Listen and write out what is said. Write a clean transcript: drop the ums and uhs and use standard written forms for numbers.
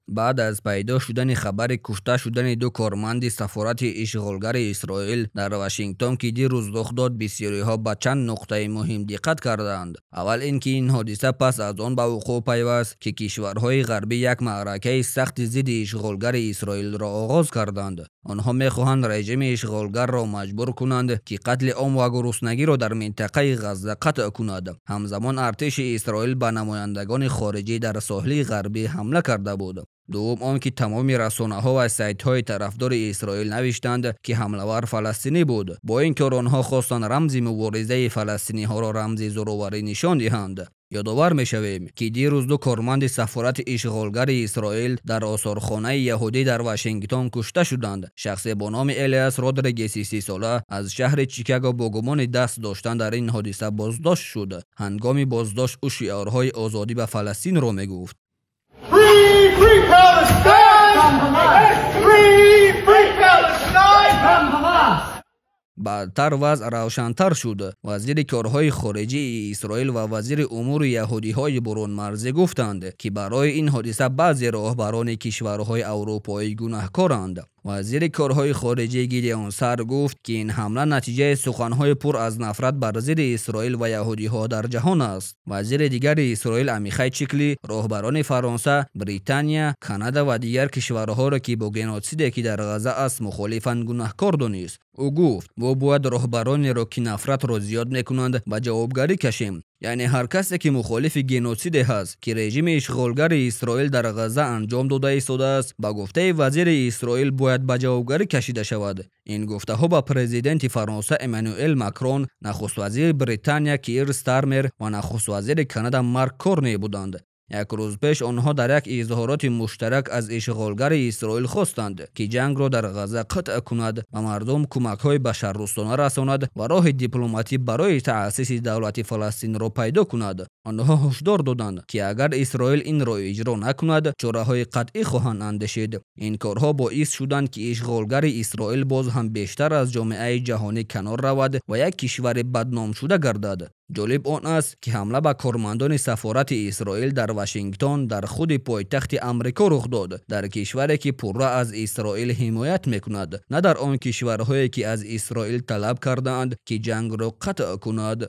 Баъд аз пайдо шудани хабари кушта шудани ду корманди сафорати ишғолгари Исроил дар Вашингтон, ки дирӯз рух дод, бисёриҳо ба чанд нуқтаи муҳим диққат карданд. Аввал ин ки ин ҳодиса пас аз он ба вуқӯъ пайваст, ки кишварҳои ғарбӣ як маъракаи сахти зидди ишғолгари Исроилро оғоз карданд. Онҳо мехоҳанд режими ишғолгарро маҷбур кунанд, ки қатли ом ва гуруснагиро дар минтақаи Ғазза қатъ кунад. Ҳамзамон артиши Исроил ба намояндагони хориҷӣ дар соҳили ғарбӣ ҳамла карда буд. Дуввум он ки тамоми расонаҳо ва сайтҳои тарафдори Исроил навиштанд, ки ҳамлавар фаластинӣ буд. Бо ин кор онҳо хостанд рамзи муборизаи фаластиниҳоро рамзи зӯроварӣ нишон диҳанд. Ёдовар мешавем, ки дирӯз ду корманди сафорати ишғолгари Исроил дар осорхонаи яҳудӣ дар Вашингтон кушта шуданд. Шахсе бо номи Элиас Родригеси 30-сола аз шаҳри Чикаго бо гумони даст доштан дар ин ҳодиса боздошт шуд. Ҳангоми боздошт ӯ шиорҳои озодӣ ба Фаластинро мегуфт. Free, free Palestine! Free, free Palestine! From Hamas! Баъдтар вазъ равшантар шуд. Вазири корҳои хориҷии Исроил ва вазири умури яҳудиҳои бурунмарзӣ гуфтанд, ки барои ин ҳодиса баъзе роҳбарони кишварҳои аврупоӣ гунаҳкоранд. Вазири корҳои хориҷӣ Гидеон Сар гуфт, ки ин ҳамла натиҷаи суханҳои пур аз нафрат бар зидди Исроил ва яҳудиҳо дар ҷаҳон аст. Вазири дигари Исроил Амихай Чикли роҳбарони Фаронса, Британия, Канада ва дигар кишварҳоро, ки бо геноциде, ки дар Ғазза аст, мухолифанд, гунаҳкор донист. Ӯ гуфт: мо бояд роҳбаронеро, ки нафратро зиёд мекунанд, ба ҷавобгарӣ кашем. Яъне ҳар касе, ки мухолифи геноциде ҳаст, ки режими ишғолгари Исроил дар Ғазза анҷом дода истодааст, ба гуфтаи вазири Исроил, бояд ба ҷавобгарӣ кашида шавад. Ин гуфтаҳо ба президенти Фаронса Эммануэл Макрон, нахуствазири Британия Кир Стармер ва нахуствазири Канада Марк Корни буданд. Як рӯз пеш онҳо дар як изҳороти муштарак аз ишғолгари Исроил хостанд, ки ҷангро дар Ғазза қатъ кунад, ба мардум кӯмакҳои башардӯстона расонад ва роҳи дипломатӣ барои таъсиси давлати Фаластинро пайдо кунад. Онҳо ҳушдор доданд, ки агар Исроил инро иҷро накунад, чораҳои қатъӣ хоҳанд андешид. Ин корҳо боис шуданд, ки ишғолгари Исроил боз ҳам бештар аз ҷомеаи ҷаҳонӣ канор равад ва як кишвари бадномшуда гардад. Ҷолиб он аст, ки ҳамла ба кормандони сафорати Исроил дар Вашингтон дар худи пойтахти Амрико рух дод, дар кишваре, ки пурра аз Исроил ҳимоят мекунад, на дар он кишварҳое, ки аз Исроил талаб кардаанд, ки ҷангро қатъ кунад.